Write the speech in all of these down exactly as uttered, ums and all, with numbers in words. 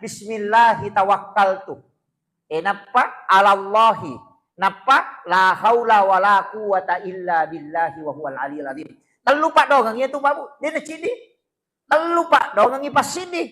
Bismillahi tawakkaltu. Eh, nappa alallahi. Nappa la haula wala quwwata illa billahi wa huwal aliyul azim. Tellu paddoangeng iya tu, Pak Bu. Dena cidi. Tellu paddoangengngi passidi.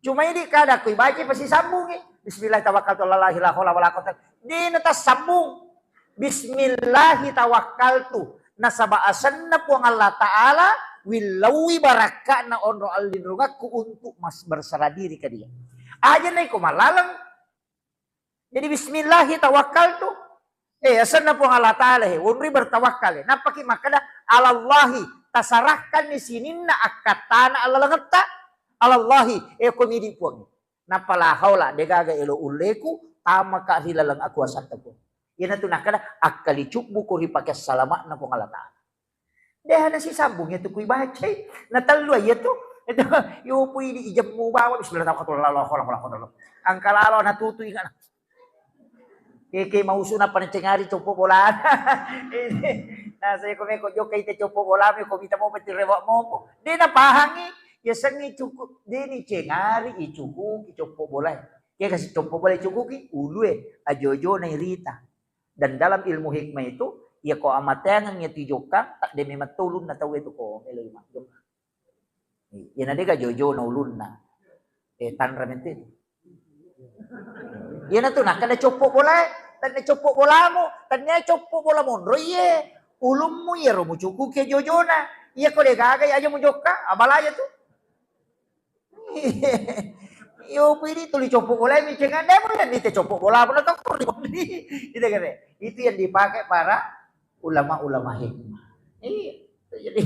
Cuma idi kada kui baca pasti sambungi. Bismillah tawakkaltu alallahi la haula wala quwwata. Dena tassambung. Bismillahi tawakkaltu. Nasaba asenna Puang Allah Ta'ala, willauwi barakka'na onro allinrungakku untuk mas-, berserah diri ke Dia. Aja naiko malaleng. Jadi bismillahi tawakkaltu. Eh, asenna Puang Allah Ta'ala he, wonri bertawakkal he. Nappaki makkeda alallahi, tasarahkanni sininna akkattana allalengetta. Alallahi, eh, ko midi Puang. Nappa la haula, degaga elo ulleku, tamaka ri laleng akuasatta Puang. Iyanatu nakkeda, akkalicubbuko ri pake salama'na Puang Allah Ta'ala. Deha nasisambung iya tu kui bacai. Na tellu iya tu. Itu, yopu idi ijemmu bawa, bismillah tawakkaltu ala Allah, la haula wala quwwata illa billah. Angka lalo natutu ingat. Keke mausu nappa nancengari coppo bola. Nah, saya ko meko jokka ite coppo bola, meko mita mopo ti rewa mopo. De napahangi, ya sengi cukup, de ni cengari i cukuki coppo bola. Ke kasi coppo bola cukuki, ulue, ajojo na irita. Dan dalam ilmu hikmah itu, iya ko amateangeng iya tu ijokkang, tak de memang to ulunna tau itu ko melo i majokka. Iya na dega jojona ulunna. Eh, tanra menti. Iya na tu nakkeda coppo bola, tanna coppo bolamu, tanna coppo bola monro iye. Ulummu iya ro mucukuki jojona. Iya ko de gaga aja mujokka, abala aja tu. Yo pidi tuli coppo bola mi cengan demo ya nite coppo bola pun kau kuri. Gitu kan. Itu yang dipakai para ulama-ulama hikmah. Iya. Jadi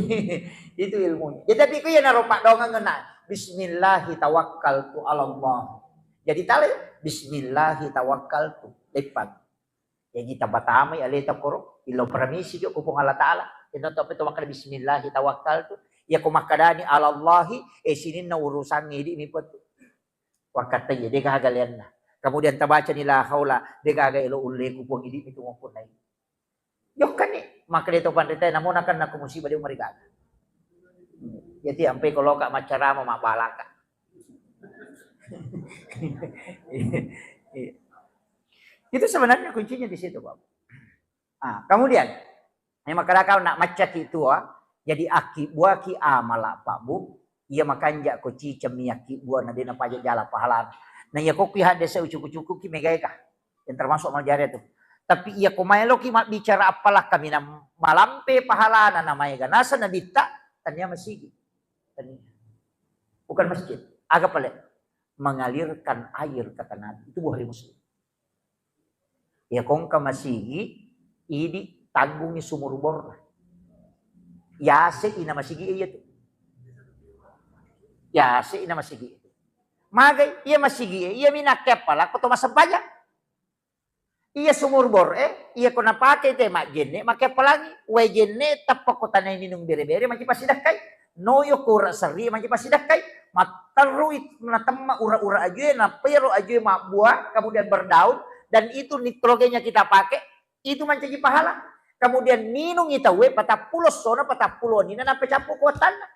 itu ilmunya. Ya tapi ku ya naro paddoangeng na. Bismillahi tawakkaltu ala Allah. Jadi tale bismillahi tawakkaltu. Depan. Jaji tapatamai aleta koro, illau paramisi jo ko Puang Allah Ta'ala. Inna to apa to makkeda bismillahi tawakkaltu. Iya ko makkedani alallahi, eh, sininna urusangnge idi mi petu. Wakkatta iya de gaga leanna. Kemudian tabacani la haula, de gaga elo ulleku Puang idi mi tu mampunnai. Jokkani, makkeda to panrita namo nakan nako musibah de umari gaga. Jadi ampe ko loka maccarama mabbalaka. Itu sebenarnya kuncinya di situ, Pak. Ah, kemudian, yang makkeda kau nak maccaki tua, jadi aki buaki amala Pak Bu, iya makanja ko ciceng mi aki bua na dena paja jala pahalana. Nah, iya kokki hadde se ucuku-cukuki megaika. Yang termasuk amal jariah tu. Tapi iya ko maeloki mabbicara appalakka minang malampe pahalana na maega nasa nabitta, tania masigi. Tania. Bukan masjid. Aga pale? Mengalirkan air, kata Nabi. Itu Bukhari Muslim. Ya kongka masigi, idi tanggungi sumur bor. Yase ina masigi iya tu. Yase ina masigi. Magai iya masigi iya minakke appala ko to masempajang. Iya sumur bor e, iya ko napake te majjenne, make appalangi, wae jenne tappa ko tanai minung bere-bere manci passidakkai. Noyo ko ura serri manci passidakkai. Matterrui natemma ura-ura ajue, napero ajue mabbua, kemudian berdaun, dan itu nitrogenya kita pakai, itu mancaji pahala. Kemudian minungi tauwe patappulo sona patappulo nina nappa cappu kuatanna.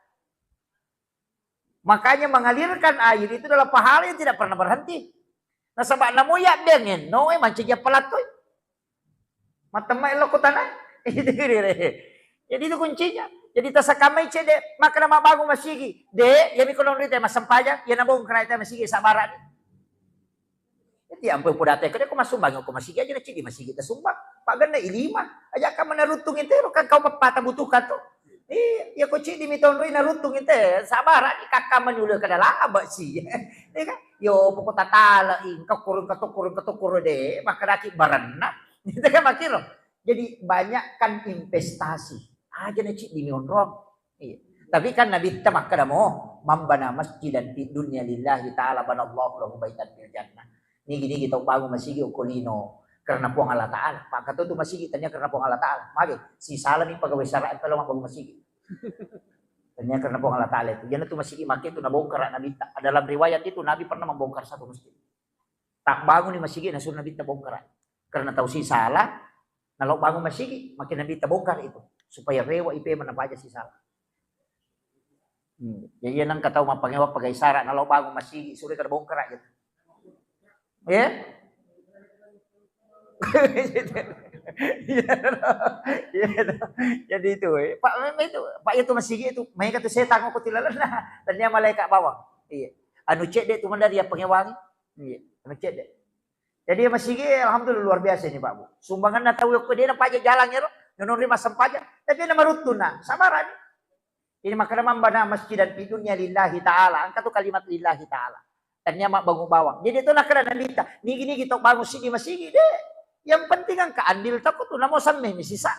Makanya mengalirkan air itu adalah pahala yang tidak pernah berhenti. Nasaba namo yabbengenno e mancaji appalattoi. Matemma ello ko tanah. Jadi itu kuncinya. Jadi tasakamai cede, maka nama bangun masigi. De, ya mi kono rite masempajang, ya nabongkar ite masigi sabara ni. Jadi ampun podate ko de ko masumbang ko masigi aja na cidi masigi tasumbang. Paganna ilima. Aja ka mana rutung intero kan kau pepata butuhkan tu. Iya, iya ko cidi mi tonroi na rutung inte sabara ni kakka manyule kada laba si. Iya kan? Yo poko tatala ingka kurung kato kurung kato kuro de, makadaki baranna. Gitu kan makiro. Jadi banyakkan investasi. Aja na cidi mi onrong. Iya. Tapi kan Nabitta makkeda mo, "Man bana masjidan fid dunya lillahi ta'ala banallahu lahu baitan fil jannah." Nigi-nigi tau bangun masigi okko lino karena Puang Allah Ta'ala. Maka tu masigi tania karena Puang Allah Ta'ala. Mage, si salami pegawai syara' pelo mabbangun masigi. Tania karena Puang Allah Ta'ala itu. Jangan tu masigi make tu nabongkar Nabitta. Dalam riwayat itu Nabi pernah membongkar satu masjid. Tak bangun di masigi na suruh Nabitta bongkar. Karena tau si salah, nalo bangun masigi, makin Nabitta bongkar itu supaya rewa ipe mana paja si salah. Hmm. Jadi, iya nengka tau mappangewa pagai sara, nalo bangun masigi, sure kada bongkara gitu. Ya? Iya, iya. Jadi itu, eh. Pak, memang itu, Pak, itu masigi itu, maega tu setang ko tilalenna. Tania malaikat bawang. Iya. Anu cedde tu mandari ya pangewangi. Iya, anu cedde. Jadi masigi, alhamdulillah, luar biasa ini, Pak Bu. Sumbanganna tau ko de napaja jalan ya, ro. Nonori massempajang, tapi na maruttu na, sabarani. Ini makkeda mambana masjidan fi dunya lillahi ta'ala. Engka tu kalimat lillahi ta'ala. Tania mabbangung bawang. Jadi tu nakkeda Nabitta, nigi-nigi to bangun sigi masigi de. Yang penting engka andil tako tu, namo samme mi sisa.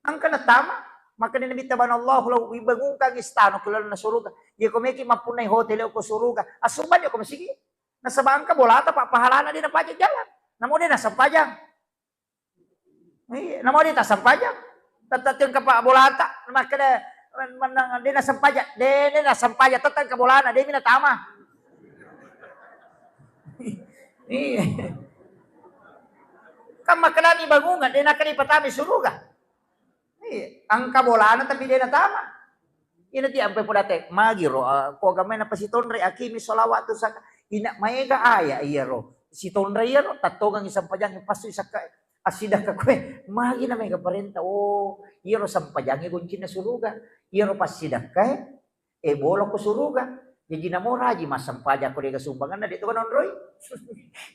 Engka natama, makkeda Nabitta, banallahu lahu, ibangungkang istana ko lalenna suruga. Iya ko meki mappunnai hotel ko suruga. Assumbang ko masigi. Nasaba engka bolata, Pak, pahalana de napaja jalan. Namo de nasempajang. Iya, namo de tassempajang. Tette engka, Pak, bolata, makkeda, mennang de nassempajang, de, de nassempajang, tette engka bolana, de mi natama. Iya. Kan makkedani bangungan, de nakkeda ipatama suruga. Iya, engka bolana tapi de natama. Ina ti ampai podate, magi ro, ah, ko agamai napasitonre, akimi sholawat tu saka. Ina maega aya iya ro. Sitonre iya ro, tattongangi sampajangi, passu sakka, assidakka koe. Magi na maega parenta. Oh, iya ro sampajangi goncinna suruga. Iya ro passidakkae, eh, bola ko suruga. Jaji namo raji massempajang ko dega sumbanganna, de to kan onroi.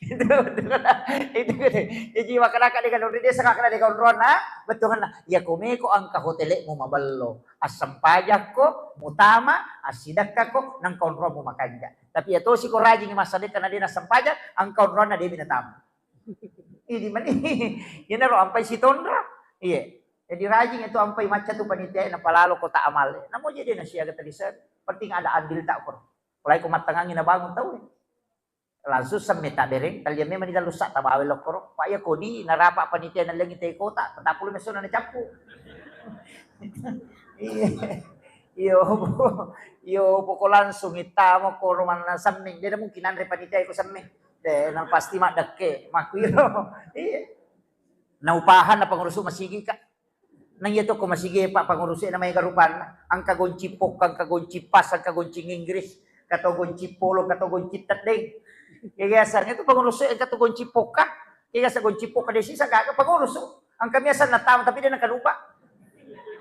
Itu, itu kan, itu kan. Jaji makkedaka dega onroi, de saka de onronna, bettuanna. Iya ko meko engka hotelmu maballo. Assempajakko, mutama, assidakkako, nengka onroammu makanja. Tapi iya tosi ko rajingi massadekka na de nassempajang, engka onroanna de mi natama. Idi mani, iyanaro ampai sitonra. Iya. Jadi rajing itu ampai macca tu panitia, napalalo kota amal. Namo jadi nasiaga tadi se-, penting ada andil tak ko. Mulai ko mattangangi nabangun tau. Langsung semme tabereng, talia memang di dalu sa tabawa lokkoro. Pak ya kodi narapa panitia nalengi te kota, tetap puluh mesona na cappu. Iya. Iyo, iyo, poko langsung ittama koro manna semmeng. De mungkin anre panitia iko semmeng. De, nang pasti maddekke, makkuiro. Iya. Naupahan na pengurusu masigi, Kak. Nang iya to ko masigi, Pak, pengurusu na maega rupanna. Engka gonci pokka, engka gonci pas, engka gonci Inggris, engka to gonci polo, engka to gonci teddeng. Iya, biasanya itu pengurusu engka to gonci pokka. Iya, biasa gonci pokka desi sagaga pengurusu. Engka biasa natama tapi de nakalupa.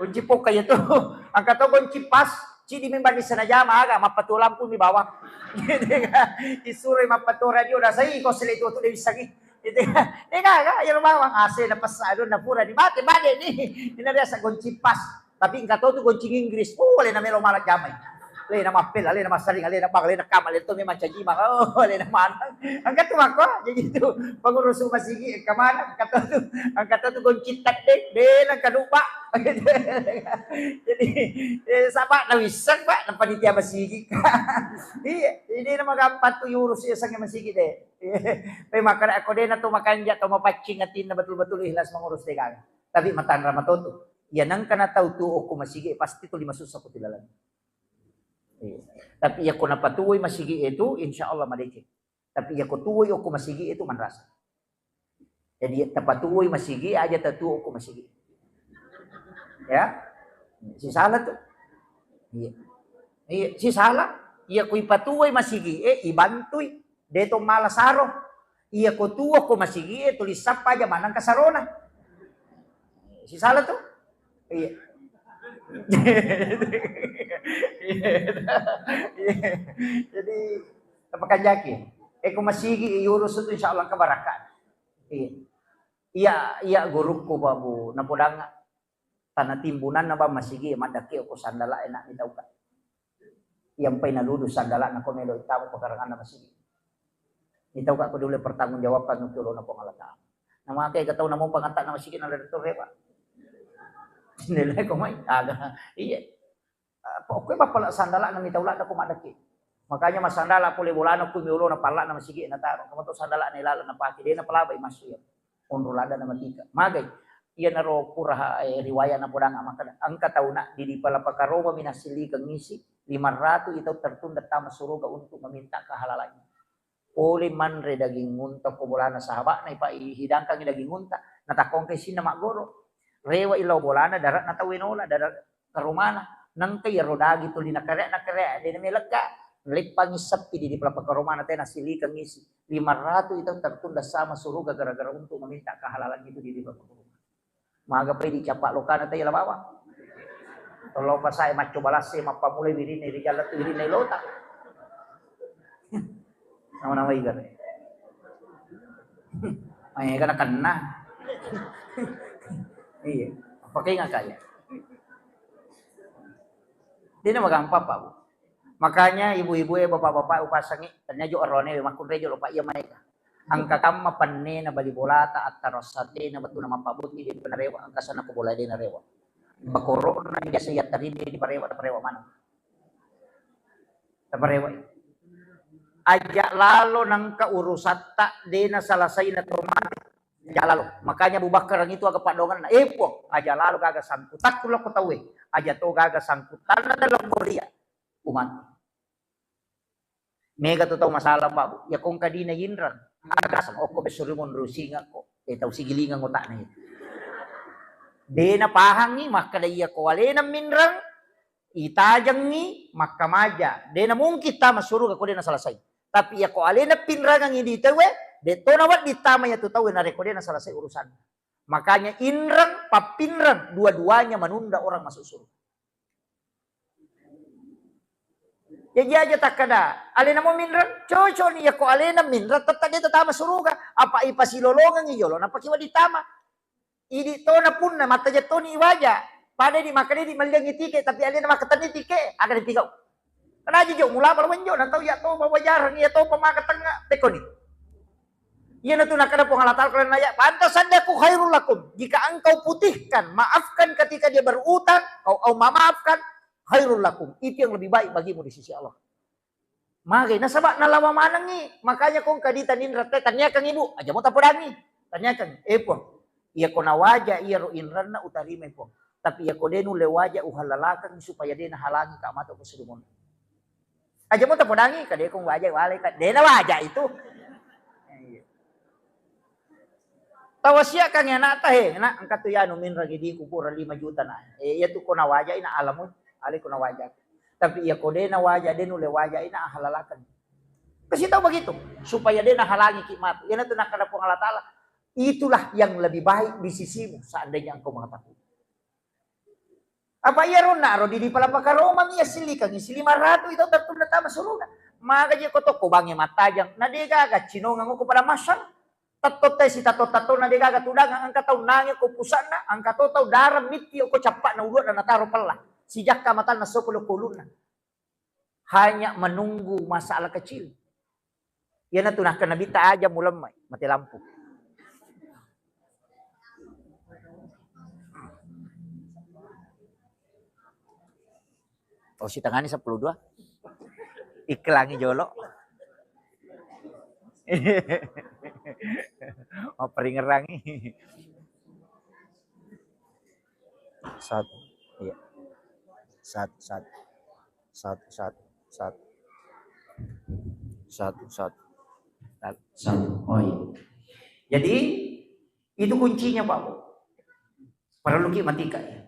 Gonci pokka iya tu. Engka to gonci pas, cidi memang di sana jama aga, mappatuo lampu mi bawang. Isuroi mappatuo radio, nasai ko sele tu tu de wissangi. Itu kan, eh, gaga, iyaro bawang, A C napessa, aduh, napura ni mate, bade ni. Ini biasa gonci pas. Tapi engka to tu gonci Inggris, oh, alena melo mala jamai. Alena mappel, alena massaring, alena bang, alena kama, alena to memang caji mah. Oh, alena manang. Engka tu mako, jadi tu pengurusu masigi, engka manang, engka to tu, engka to tu gonci teddeng, de, nengka lupa. Jadi, eh, saba na wisseng, Pak, na panitia masigi. Iya, ini nama gampang tu urus ya sange masigi de. Tapi makkeda ko de na to makanja, to mapaccing atinna, betul-betul ikhlas mengurus de gaga. Tapi matanra matotu. Iya nengka na tau tu okko masigi, pasti tuli masussa ko tilalang. Iya. Tapi iya ko napatuoi masigi itu, insya Allah madeceng. Tapi iya ko tuoi okko masigi itu manrasa. Jadi tapatuoi masigi aja tatuo okko masigi. Ya. Sisala tu. Iya. Iya, sisala. Iya ko ipatuoi masigi, eh, ibantui. De to mala saro. Iya ko tuo ko masigi, eh, tuli sappa aja manang kasarona. Sisala tu. Iya. Iya. Jadi, tapakanjaki. Eh, ko masigi, iurus tu insya Allah kebarakah. Iya. Iya, iya, gurukku, Pak Bu, napodanga. Tana timbunanna, Bang, masigi, maddakke ko sandala, enak ni tauka. Iyampai naludu sandala, nako melo tama pekaranganna masigi. Ni tauka ko dulu pertanggungjawabkan untuk lona Puang Allah Ta'ala. Nama ke tau namo pangatta na masigi na lereto rewa. Nilai ko mai, aga. Iya. Eh, pokoknya bappala sandala na mitau ladda ko maddaki. Makanya massandala pole bolana ku miolo na palla na masigi na taro. Kamu to sandala na ilala na pake de na palaba imasu ya. Onro ladda na matika. Magai. Iya naro pura, eh, riwaya na podang maka engka tauna di, di pala pakaroma minasili kengisi lima ratus itu tertunda tama suruga untuk meminta kehalalannya. Pole manre daging unta ko bolana sahaba'na, ipa-, ihidangkangi daging unta, natakkongkai sinna maggoro. Rewa illau bolana, darat na tau enola, darat karomana. Nengka iyaro daging tuli nakere-nakere, de' namelekka, leppangi seppi di, di pelapaka romana tena silikeng isi. Lima ratu itu tertunda sama suruga gara-gara untuk meminta kehalalan itu di, di pelapaka romana. Maga pai dicappa lokana tei la bawang. Tolong pasae macco balasse mappamulai wirinna ri jalla tu wirinna ilota. Nama-nama iga. Maega nakenna. Iya, pakai ngakaya. Dena magampang, Pak, Bu. Makanya ibu-ibu e, bapak-bapak upasangi, tanya jo arone makkunre jo lo, Pak, iya maega. Engka kamma pennena bali bolata, attarasatena, bettuanna mappabbotting, de' narewa, engka sana ko bola de' narewa. Bakoro'na biasa yattaride diparewa, taparewa maneng. Taparewa. Aja lalo nengka urusatta de' nasalasai na to mate. Aja lalo. Makanya Abu Bakar itu aga paddoangenna, "Eh, Puang, aja lalo gaga sangkutakku lako tauwe. Aja to gaga sangkutanna dalam boria." Umat. Mega tu tau masalah, Pak, Bu. Ya kong kadina yinreng. Aga sang okko besuri monro singakko. Eh, tau sigilingang otakna itu. De' napahangi, makkada iya ko alena minreng, itajengngi, makkamaja. De' namungkin tama suruga ko de' nasalasai. Tapi iya ko alena pinrangangi di tauwe, de' to nawedding tama iya tu tauwe narekko de' nasalasai urusanna. Makanya inreng, pappinreng, dua-duanya menunda orang masuk surga. Jaji aja takkada, alena mo minreng, cocok ni, yako alena minreng, tetta de' tatama suruga. Apa ipasilolongengi jolo, napaki wedding tama. Idi tona punna, mattaja toni iwaja. Pada di makkeda di melliangi tike, tapi alena makkatenni tike, aga dipigau. Kena aja jo, mulama lo menjo, na tau ya to, bawa jarang, ya to, pemaka tengah, tekoni. Iyanatu nakkeda Puang Allah Ta'ala, kalau naya, "Fa anta saddaku khairul lakum." Jika engkau putihkan, maafkan ketika dia berutang, kau, kau memaafkan, khairul lakum. Itu yang lebih baik bagimu di sisi Allah. Magai, nasaba nalawa manengi. Makanya kong kadita ninra te, tanyakan ibu, aja mo tapodangi. Tanyakan, "Eh, Puang, iya ko nawaja iya ro inranna utarimai, Puang. Tapi iya ko de' nulle waja, uhallalakang supaya de' nahalangi ka matu ko sudumon." Aja mo tapodangi, ka de' ko waja wale, ka de' nawaja itu. Iya. Tawasiakangngi anakta, "He, nak, engka tu yanu minreng idi ku pura lima juta, nak. Eh, iya tu ko nawaja ina alamu, ale ko nawaja. Tapi iya ko de' nawaja, de' nulle waja ina ahalalakan." Kasih tahu begitu, supaya de' nahalangi ki matu. Iyanatu nakkeda Puang Allah Ta'ala, itulah yang lebih baik di sisimu seandainya engkau mengetahui. Apa iya ronna ro di, di palapaka Roma mi assillikangi si lima ratu itu tertunda tama suruga. Maka je ko tokko bange mattajang, na de' gaga cinongang ko pada masang. Tatto tai si tatto-tatto na de' gaga tudangang, engka tau nange ko pusakna, engka to tau darang mitti ko cappakna uluanna nataro pella. Si jakka matanna soko lo ko ulunna. Hanya menunggu masalah kecil. Iyanatu nakkeda Nabitta, "Aja mulemmai, mati lampu." Oh, sitengani seppulo dua. Iklangi jolo. Oh, peringerangi. Satu. Iya. Satu, satu. Satu, satu, satu. Satu, satu. Satu. Oh, iya. Jadi, itu kuncinya, Pak Bu. Perlu ki matika, ya.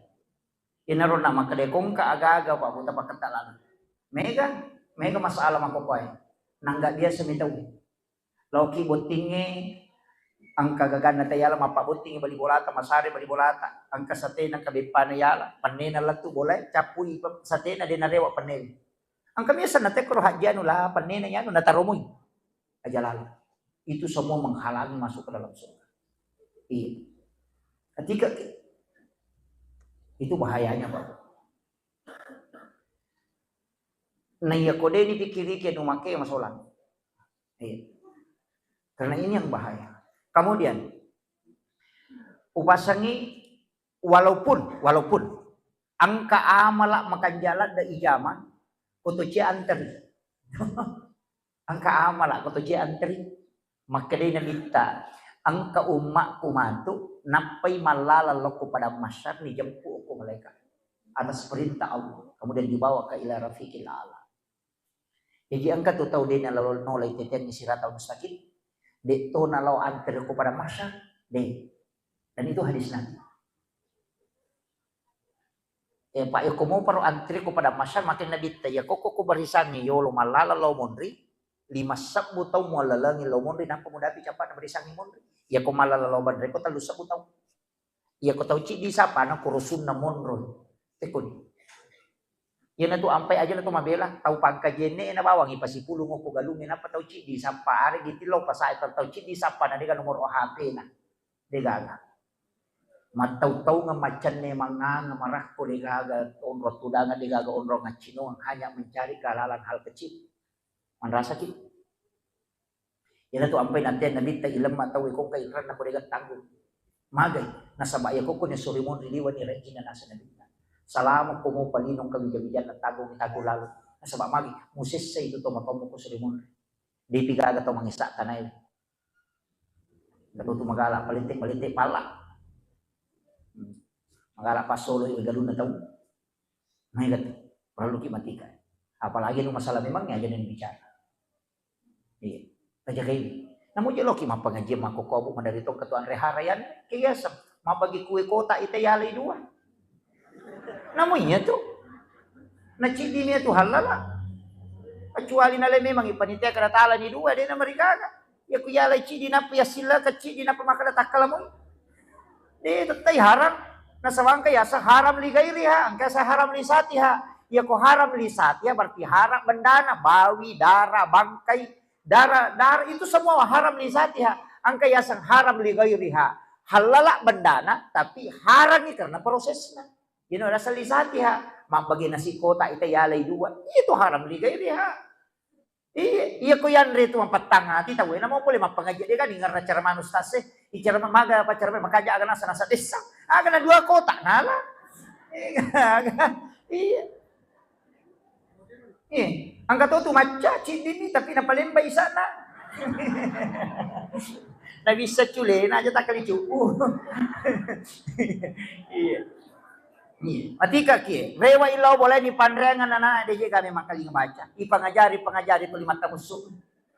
Inaro na makkeda kongka aga-aga, Pak Bu, tapaketta laleng. Mega, mega masalah makkokoe. Nangga biasa mi tau. Laoki bottingnge, engka gaganna tayala, mappabbottingngi bali bolata, masare bali bolata, engka satena kabeppana yala, pennena lettu bolae, cappui pe-, satena de' narewa pennena. Engka biasa natekkoro hajji anu la, pennena yanu nataromoi. Aja lalo. Itu semua menghalangi masuk ke dalam surga. Iya. Ketika ki-, itu bahayanya, Pak. Nah, iya ko de' ni pikiriki anu make masolang. Iya. Karena ini yang bahaya. Kemudian, upasangi walaupun, walaupun engka amala makanjala da ijama, ko to cie anteri. Engka amala ko to cie anteri. Makkedai Nabitta, engka ummakku matu, nappai mallala lokko padang mahsyar, ni jemput ko malaikat atas perintah Allah, kemudian dibawa ke ila rafiqil a'la. Jaji engka tu tau de' nalo-, nolai teteangngi siratal mustaqim, de' to nalao antere ko padang mahsyar, de'. Dan itu hadis Nabi. Pak, yako mau paro antri ko pada masyar makin nabitta, yako ko, ko barisangi yolo mallala lao monri, lima sebbu tau muallalengi lao monri, nampa mudapi capana barisangi monri. Yako mallala lao banre ko tellu sebbu tau. Yako tau ciddi sapana ko rusunna monro. Tekoni. Iyanatu ampai aja na to mabela, tau pangkaji enne na bawang ipasipulung ko galungnge, nappa tau ciddi sappa, aregi tillau pasae tau ciddi sappa na dega nomor H P na. Degaga. Mattau-taungeng macenne manganga marakko degaga onrong tudanga degaga onrong accinoang, hanya mencari kehalalan hal kecil. Manrasaki. Iyanatu ampai natteang nabitta ilemma tau e kongka inranna ko dega tanggung. Magai, nasaba iya kokko ne suri monri liwani rejjinna nasa nabitta. Salama ko mo palinong kawija-wijanna tanggung tanggung lalu. Nasaba magi, musessa itu tomatomu ko suri monri. Depi gaga tau mangessa tanae. Gatutu magala palette-palette pala. Hmm. Magala passolo i galunna tau. Maega tu, perlu ki matika. Apalagi nu masalah memang aja yang bicara. Iya. Tajagai. Namu je loki mappangajian makkokkoe, Bu, madari tongka tu anre harayan, kebiasa. Mabagi kue kotak ita yalai dua. Namu iya tu. Naciddi ni tu halala. Kecuali nale memang ipanitia kada tala ni dua, de na marigaga. Iya ku yalai ciddi napa yassilla ke ciddi napa makkada takkala mui. De tettai haram. Nasaba engka yaseng haram li gairiha, engka yaseng haram li satiha. Iya ko haram li satiha berarti haram bendana, bawi, dara, bangkai, dara, dara itu semua haram li satiha. Engka yaseng haram li gairiha. Halala bendana tapi haram ni karena prosesna. Iyana rasa li satiha. Mabbagi nasi kotak ita yalai dua. Itu haram li gairiha. Iya, iya ko yanre tu mapettang ati tau, namo pole mappangaji de kan ingerna ceramah ustaz e. I ceramah maga apa ceramah makaja aga nasa nasa desa. Aga na dua kotak nala. Iya. Iya. Angka to tu macca ciddi ni tapi napalemba isana. Na bisa cule na aja takali cupu. Iya. Iya. Matika kie, rewa illau boleh ni panreangan anak de je kami makkalinga baca. Ipangajari, pangajari tuli matta musu.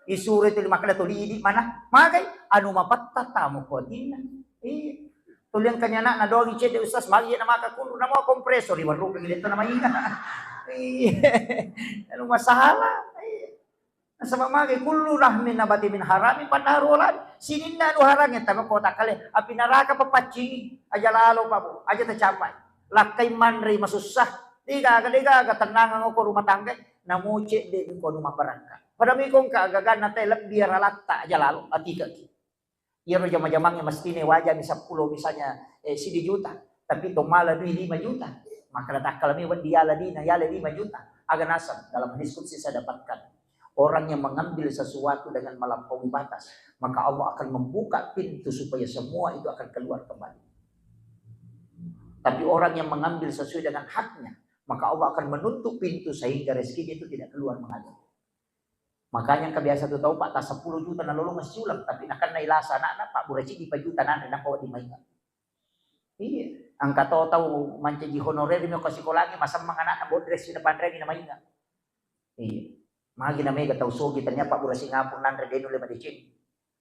Isuro tuli makkada tuli idi mana? Magai anu mapatta tamu ko atinna. Iya. Tuli engkanya anak na dogi cedde ustaz magi na maka kuru na mau kompresor di warung gitu nama iya. Iya. Anu masalah. Iya. Nasaba magai kullu lahmin nabati min harami pannaru oladi. Sininna anu harangnge tama kota kale api naraka papaccingi aja lalo pabu aja tacapai. Lakkai manrei masussa. Degaga degaga tennangang ko rumah tangga. Namu cedde ko anu mabarakka. Pada miko engka agaganna te lebbi ralatta aja lalo atikaki. Iyaro jama-jamangnge mestine wajami seppulo misalnya, eh, sidi juta, tapi to mala dui lima juta. Maka takkala mi weddi yala dina, yala lima juta. Aga naseng dalam diskusi saya dapatkan. Orang yang mengambil sesuatu dengan melampaui batas, maka Allah akan membuka pintu supaya semua itu akan keluar kembali. Tapi orang yang mengambil sesuai dengan haknya, maka Allah akan menutup pintu sehingga rezekinya itu tidak keluar mengalir. Makanya engka biasa tu tau, Pak, ta seppulo juta nalolongeng siuleng, tapi nakennai lasa anakna, pabbura ciddi pa juta nanre, nappa wedding mainga. Iya, engka to tau mancaji honorer mi ko sikolangnge, masemmeng anakna, bodresi napanreangi na mainga. Iya, magi na mega tau sogi, tania pabbura Singapura nanre, de nulle madeceng.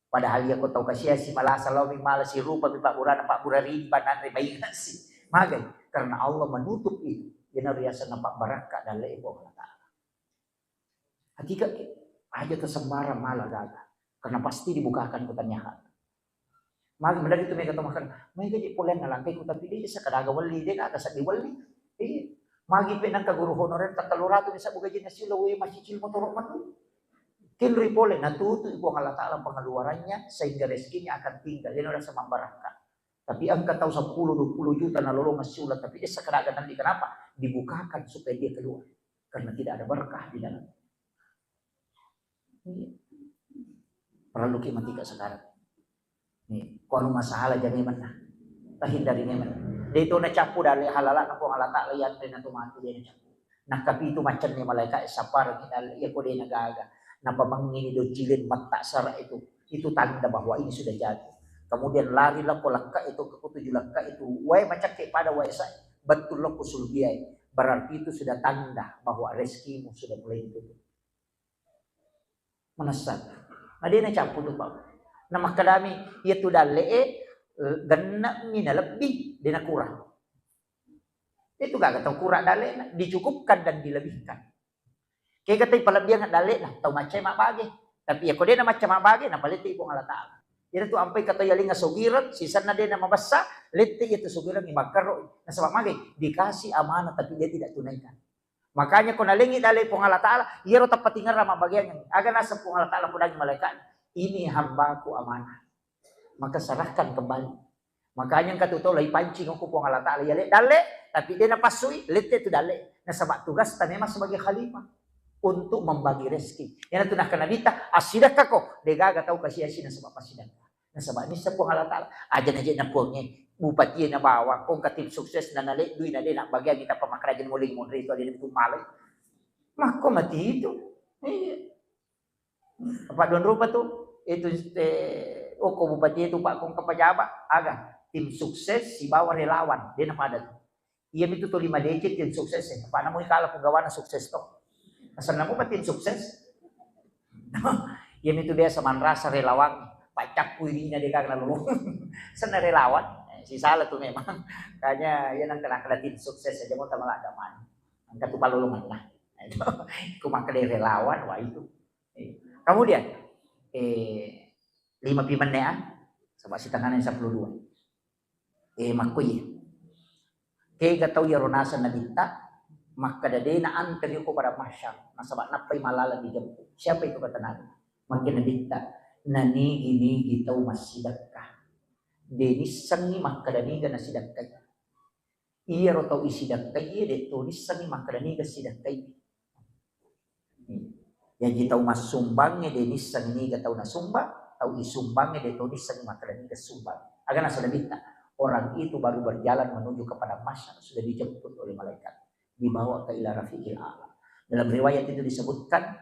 Padahal iya ko tau kasiasi malasa laomi mala sirupa mi pabburana, pabbura ridi pa nanre, mainga si. Magai, karena Allah menutup itu. Iyanaro riasenna pabbarakka dalle Puang Allah Ta'ala. Atika ke, aja tersembarang mala gaga. Karena pasti dibukakan ku tanya hak. Magi mendadak itu mega tomakan, mega je polen nalangkai ku tapi de sakadaga wali, de kata sadi wali. Iya. Magi pe nangka guru honorer tak teluratu bisa buka jenis sila we masih cil motoro menu. Kinri pole natutu Puang Allah Ta'ala pengeluarannya sehingga rezekinya akan tinggal. Dia rasa membarakkan. Tapi engka tau seppulo dua puluh juta nalolongeng siuleng, tapi de sakadaga nanti kenapa? Dibukakan supaya dia keluar. Karena tidak ada berkah di dalam. Iya. Perlu ki matika sekarang. Nih, ko anu masalah jani menna. Tahindari memang. De to nacappu dalle halala na Puang Allah Ta'ala yanre na tu mati de nacappu. Nakkapitu macenne malaika e sapparengngi dalle, iya ko de na gaga. Napamengngini doccileng mattaksara itu. Itu tanda bahwa ini sudah jatuh. Kemudian lari lako lekka itu, ke tujuh lekka itu. Wae macakke pada wae sa, betul lako sulbiai. Berarti itu sudah tanda bahwa rezekimu sudah mulai ditutup. Manessa. Na de nacappu tu, Pak. Na makkedami, iya tu dalle e, eh, gennemi na lebbi, de na kurang. Itu gaga tau kura dalle'na, dicukupkan dan dilebihkan. Kega tau palebbiang dalle'na, tau maccai mabbage. Tapi iya ko de'na macca mabbage, napalette Puang Allah Ta'ala. Iyana tu ampai katau yalengnga sogireng, sisenna de'na mabessa, lette iya tu sogireng makkaro. Nasaba mage, dikasih amanah tapi dia tidak tunaikan. Makanya ko nalengngi dalle Puang Allah Ta'ala, iyaro tappatingerang mabbageang. Aga naseng Puang Allah Ta'ala podangi malaikat, "Ini hambaku amanah." Maka serahkan kembali. Makanya engka tu tau laipancing ko Puang Allah Ta'ala, yale dalle, tapi de napassui, lette tu dalle. Nasaba tugasta memang sebagai khalifah untuk membagi rezeki. Iyana tu nakkeda Nabitta, "Assidakkako, degaga tau kasi-asi nasaba passidakka." Nasaba nisseng Puang Allah Ta'ala, aja naje na Puangnge, bupati na bawang, kongka tim sukses na naleddui na de nabbageangi tappa makkaraja muling monri tu aja tu malai. Makko mati itu. Iya. Apa don rupa tu? Itu, eh, oko bupati itu Pak, kongka pejabat, aga tim sukses sibawa relawan, de napada tu. Iya mitu tu lima D C tim sukses, eh. Apa namu kala penggawana sukses to. Asal namu apa tim sukses? Iya mitu biasa manrasa relawan, pacakku irinya de kagak lalu. Senna relawan, eh, si salah tu memang. Kanya iya nang kena kena tim sukses aja mau tamalak damai. Angkat tu palolongan lah. Itu, ku makkeda relawan, wah itu. Eh, kemudian, eh, lima pi menne, ah, sebab setengahnya sepuluh dua. Eh, makko iya. Kega tau iyaro naseng Nabitta, makkeda de na anteri ko pada mahsyar, nasaba nappai malala dijemput. Siapa itu kata Nabi? Makkeda Nabitta, nanigi-nigi tau massidakka. De nissengi makkeda niga nasidakkai. Iyaro tau isidakkai, de to nissengi makkeda niga sidakkai. Jaji tau massumbangnge de nisseng niga tau nasumbang, tau isumbangnge de to nisseng makkeda niga sumbang. Aga naseng Nabitta, orang itu baru berjalan menuju ke padang mahsyar, sudah dijemput oleh malaikat, dibawa ke ila rafiqil a'la. Dalam riwayat itu disebutkan,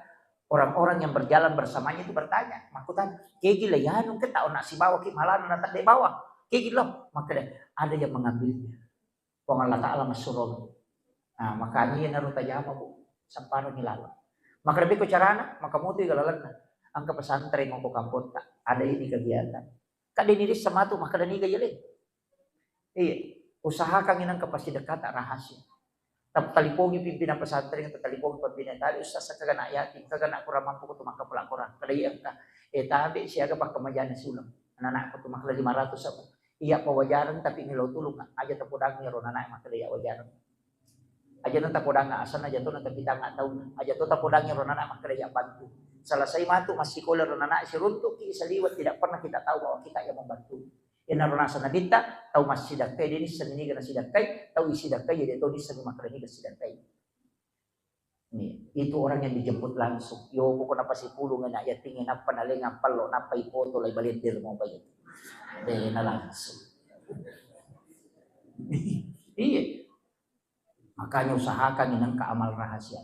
orang-orang yang berjalan bersamanya itu bertanya, makkutana, "Kegi la yanu ke tau na sibawa ki malana na tadde bawa? Kegi lo?" Makkeda, "Ada yang mengambilnya." Puang Allah Ta'ala massurong. Nah, makanya iyanaro tajama, Bu. Samparengngi laleng. Makkeda beko carana, maka motoi ga lalenna. Engka pesantren ko kampotta, ada ini kegiatan. Kadde ni rissa matu, makkeda niga yele. Iya, usahakan inang ke pasidekkata rahasia. Tap-, talipongi pimpinan pesantren, talipongi pimpinan tadi, "Ustaz, kagana yatim, kagana kurang mampu ko tu makkapala Quran." Kada iya engka. Eh, tabe siaga pakkamajana suleng. Anak-anak ko tu makkeda lima ratus apa. Iya, pawajareng tapi melo tulung, aja tapodangi ro nana makkeda iya wajareng. Aja na tapodangi asanna, aja to na tapitanga taunna. Aja to tapodangi ro nana makkeda iya bantu. Selesai matu massikola ro nana, siruntuki saliweng, tidak pernah kita tahu bahwa kita yang membantu. Iyanaro naseng Nabitta, tau massidakkai de nisseng niga nasidakkai, tau isidakkai de to nisseng makkeda niga sidakkai. Nih, itu orang yang dijemput langsung. Yo, pokokna pasipulung na yatingnge, nappa nalengang pello, nappa ipoto lai balender mau bayar. Dena langsung. Iya. Makanya usahakan inangka amal rahasia.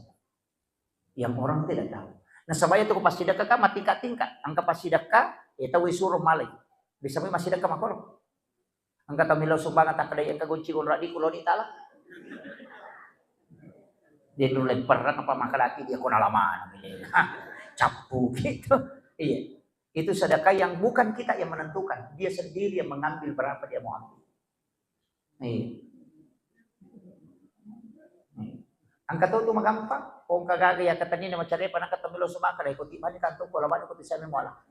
Yang orang tidak tahu. Nasaba iya tu ko passidekka kan matingkat-tingkat. Engka passidekka, eh, tau isuro malai. Bisa mai massidekka makoro. Engka tau melo sumbang takkeda engka gonci gonradi kuloni tala. Dia dulu perang apa makalaki dia kona lama. Cappu gitu. Iya. Itu sedekah yang bukan kita yang menentukan. Dia sendiri yang mengambil berapa dia mau ambil. Iya. Iya. Engka to tu magampang, ko engka gaga iya katenni na macarepa, na katemmi lo sumaka dai ko tibani kantong ko labani ko tisame muala.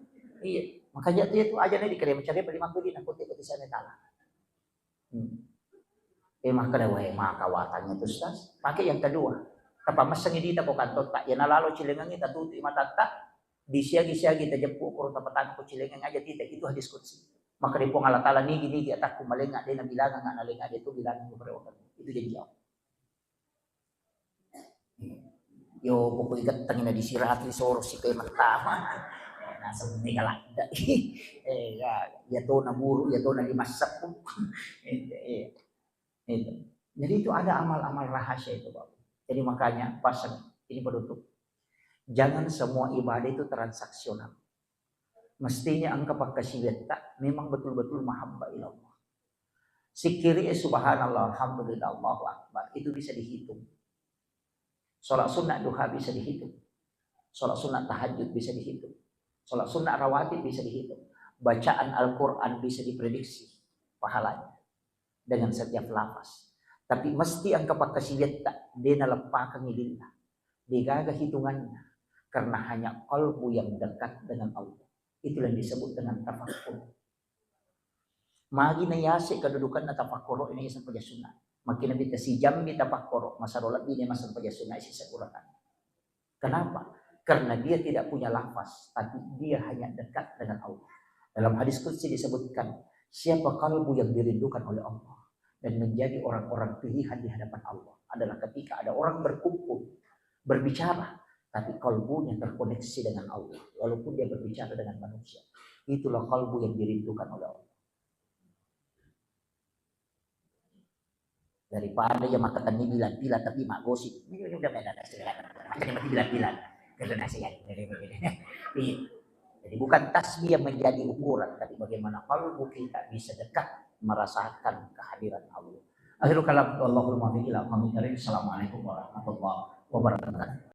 Iya, makanya tu iya tu aja na dikere macarepa lima kuli na ko ti ko tisame tala. Hmm. Eh, makkeda, "Wae, maka watangnya tu, Ustaz." Pakai yang kedua. Tapamessengi dita ko kantotta, iya nalalo cilengengi tatutu matatta, disiagi-siagi tajeppu ko tapatang ko cilengeng aja tita, itu hadis qudsi. Makkeda Puang Allah Ta'ala, "Nigi-nigi atakku malenga, de nabilangang nalenga, de tu bilangang kepada waktu." Itu janji Allah. Yo, pokoknya gettengi na disirati soro si kue pertama. Naseng mega ladda. Eh, ya, ya to na buru, ya to na lima seppuh. Eh, eh, itu. Jadi itu ada amal-amal rahasia itu, Bapak. Jadi makanya pasang ini penutup. Jangan semua ibadah itu transaksional. Mestinya engka pakkasiwiatta memang betul-betul mahabbah ilallah. Sikkiri, eh, subhanallah, alhamdulillah, Allahu akbar, itu bisa dihitung. Sholat sunnah duha bisa dihitung. Sholat sunnah tahajud bisa dihitung. Sholat sunnah rawatib bisa dihitung. Bacaan Al-Quran bisa diprediksi pahalanya dengan setiap lafaz. Tapi mesti engka pakkasiwiatta, de naleppakengngi lillah. Degaga hitunganna, karena hanya qalbu yang dekat dengan Allah. Itulah yang disebut dengan tafakkur. Magi na yase kedudukanna tafakkuro ini sampajang sunna. Makin nabi tasijammi tafakkuro, masaro lebbi ne masang pajang sunna sisa Quran. Kenapa? Karena dia tidak punya lafaz, tapi dia hanya dekat dengan Allah. Dalam hadis qudsi disebutkan, siapa kalbu yang dirindukan oleh Allah dan menjadi orang-orang pilihan di hadapan Allah adalah ketika ada orang berkumpul, berbicara, tapi kalbunya terkoneksi dengan Allah, walaupun dia berbicara dengan manusia. Itulah kalbu yang dirindukan oleh Allah. Daripada ya makkatenni bilang-bilang tapi maggosip. Ini udah beda dah, sudah. Jadi bilang-bilang. Karena saya. Iya. Jadi bukan tasbih yang menjadi ukuran, tapi bagaimana kalbu kita bisa dekat merasakan kehadiran Allah. Akhirul kalam, wallahul muwaffiq ila aqwamit thariq. Assalamualaikum warahmatullahi wabarakatuh.